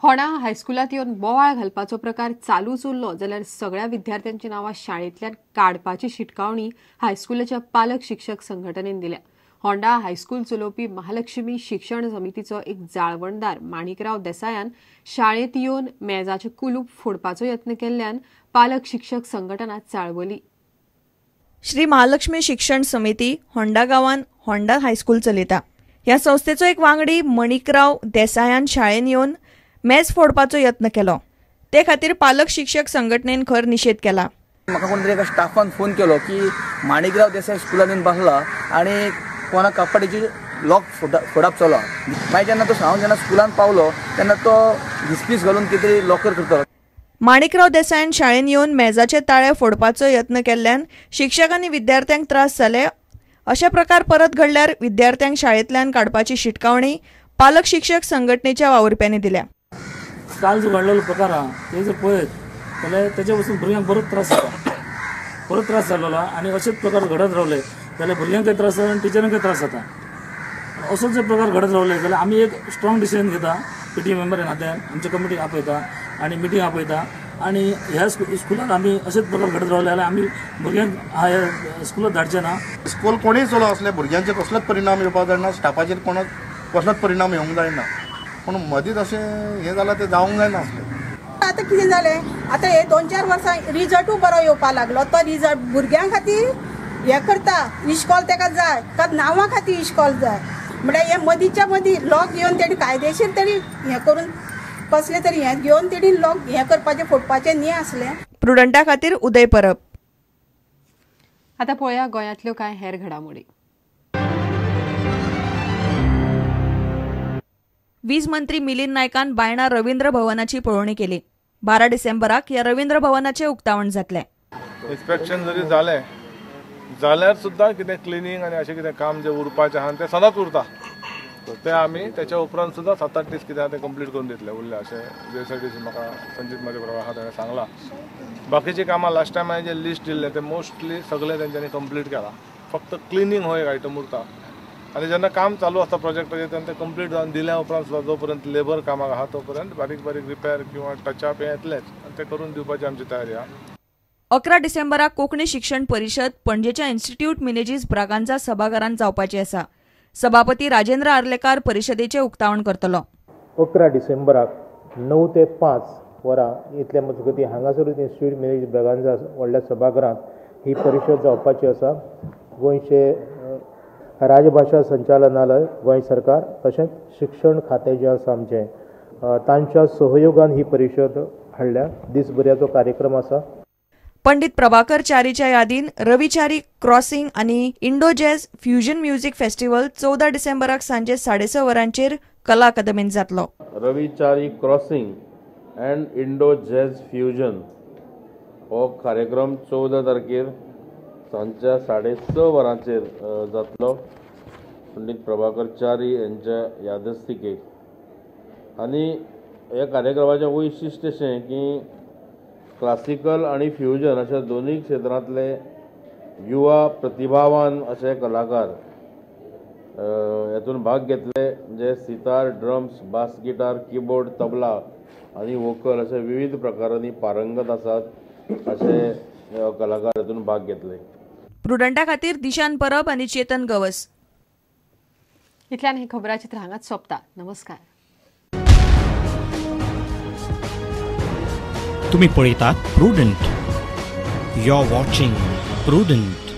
Honda हायस्कुलांत येवन बोवाळ घालपाचो प्रकार चालूच उरलो जाल्यार सगळ्या विद्यार्थ्यांची नांवां शाळेंतल्यान काडपाची शिटकावणी हायस्कुलाच्या पालक शिक्षक संघटनेन दिल्या. होंडा हायस्कूल चलोवपी महालक्ष्मी शिक्षण समितीचो एक जाळवणदार माणिकराव देसायान शाळेंत येवन मेजाचें कुलूप फोडपाचो यत्न केल्ल्यान पालक शिक्षक संघटना चाळवली. श्री महालक्ष्मी शिक्षण समिती होंडा गांवान होंडा हायस्कूल चलयता. ह्या संस्थेचो एक वांगडी मणिकराव देसायान शाळेन येवन मेज फोडपाचो यत्न केलो. ते खातीर पालक शिक्षक संघटनेन खर निशेध केला. म्हाका कोण तरी एका स्टाफान फोन केलो की माणिकराव देसाय स्कुलान येवन बसला आनी कोणा कपाटीची लॉक फोडप चलो. मागीर जेन्ना तो हांव जेन्ना स्कुलान पावलो तेन्ना तो घिसपीस घालून कितें तरी लॉकर करतालो. माणिकराव देसायान शाळेन येवन मेजाचे ताळे फोडपाचो यत्न केल्ल्यान शिक्षक आनी विद्यार्थ्यांक त्रास जाले. अशे प्रकार परत घडल्यार विद्यार्थ्यांक शाळेंतल्यान काडपाची शिटकावणी पालक शिक्षक संघटनेच्या वावुरप्यांनी दिल्या. काल जो घडलेलो प्रकार आहा ते जर पळयत जाल्यार तेच्या पासून भुरग्यांक बरोच त्रास जाता, बरोच त्रास जाल्लो आनी अशेच प्रकार घडत रावले जाल्यार भुरग्यांकय त्रास जाता आनी टिचरांकय त्रास जाता. असोच जर प्रकार घडत रावले जाल्यार आमी एक स्ट्रॉंग डिसिजन घेता. पीटीए मेंबर ह्या नात्यान आमच्या कमिटीक आपयता आनी मिटींग आपयता आनी ह्या स्कुलान आमी अशेच प्रकार घडत रावले जाल्यार आमी भुरग्यांक ह्या स्कुलात धाडचे ना. स्कूल कोणूय चलो असले भुरग्यांचेर कसलोच परिणाम येवपाक जायना, स्टाफाचेर कोणाक कसलोच परिणाम येवंक जायना, पूण मदींच अशें हें जालां तें जावंक जायना आसलें. आतां कितें जालें, आतां हे 2-4 वर्सां रिजल्टूय बरो येवपाक लागलो. तो रिजल्ट भुरग्यां खातीर हें करता, इश्कोल ताका जाय, का नांवां खातीर इश्कोल जाय. म्हळ्यार हे मदींच्या मदीं लॉक घेवन तेणी कायदेशीर तरी हें करून कसलें तरी हें घेवन तेणी लॉक हें करपाचें फोडपाचें न्ही आसलें. प्रुडंटा खातीर उदय परब. आतां पळोवया गोंयांतल्यो कांय हेर घडामोडी. वीज मंत्री मिलिंद नायकान बायणा रवींद्र भवनाची पळोवणी केली. 12 डिसेंबराक ह्या रवींद्र भवनाचें उक्तावण जातलें. इन्स्पेक्शन जरी जालें जाल्यार सुद्दां कितें क्लिनींग आनी अशें कितें काम जें उरपाचें आहा तें सदांच उरता. तें आमी तेच्या उपरांत सुद्दां 7-8 दीस कितें आहा तें कंप्लीट करून दितले उरलें अशें जे एस I D C म्हाका संजीत म्हजे बरोबर आहा ताणें सांगलां. बाकीचीं कामां लास्ट टायम हांवें जें लिस्ट दिल्लें तें मोस्टली सगळें तेंच्यांनी कंप्लीट केलां. फक्त क्लिनींग हो एक आयटम उरता आनी जेन्ना काम चालू आसता प्रोजेक्टाचें तेन्ना तें कंप्लीट जावन दिल्या उपरांत सुद्दां जो पर्यंत लेबर कामाक आहा तो पर्यंत बारीक बारीक रिपेर किंवा टचअप हें येतलेंच आनी तें करून दिवपाची आमची तयारी आहा. 11 डिसेंबराक कोंकणी शिक्षण परिशद पणजेच्या इन्स्टिट्यूट मिनेजीस ब्रागांझा सभाघरांत जावपाची आसा. सभापती राजेंद्र आर्लेकार परिशदेचें उक्तावण करतलो. 11 डिसेंबराक 9 ते 5 वरां इतल्या मजगतीं हांगासरूच इन्स्टिट्यूट मिनेजीस ब्रागांझा व्हडल्या सभाघरांत ही परिशद जावपाची आसा. गोंयचे राजभाशा संचालनालय, गोंय सरकार तशेंच शिक्षण खातें जें आसा आमचें तांच्या सहयोगान ही परिशद हाडल्या. दिसभरयाचो कार्यक्रम आसा. पंडित प्रभाकर च्यारीच्या यादीन रवी च्यारी क्रॉसिंग आनी Indo jazz fusion music festival 14 डिसेंबराक सांजे 6:30 वरांचेर कला अकादमींत जातलो. Ravi Chari crossing and Indo jazz fusion हो कार्यक्रम 14 तारखेर सांजच्या 6:30 वरांचेर जातलो. पंडित प्रभाकर च्यारी यांच्या यादस्तिकेक. आनी ह्या कार्यक्रमाचें वैशिश्ट अशें की क्लासिकल आनी फ्युजन अशा दोनूय क्षेत्रांतले युवा प्रतिभावान अशे कलाकार हेतून भाग घेतले, जे sitar, drums, bass guitar, keyboard, tabla आनी वोकल अशे विविध प्रकारांनी पारंगत आसात अशे कलाकार हेतून भाग घेतले. प्रुडंटा खातीर दिशान परब आनी चेतन गवस. इतल्यान हे खबराचित्र हांगाच सोंपता. नमस्कार. तुम्ही पळयतात prudent. You are watching Prudent.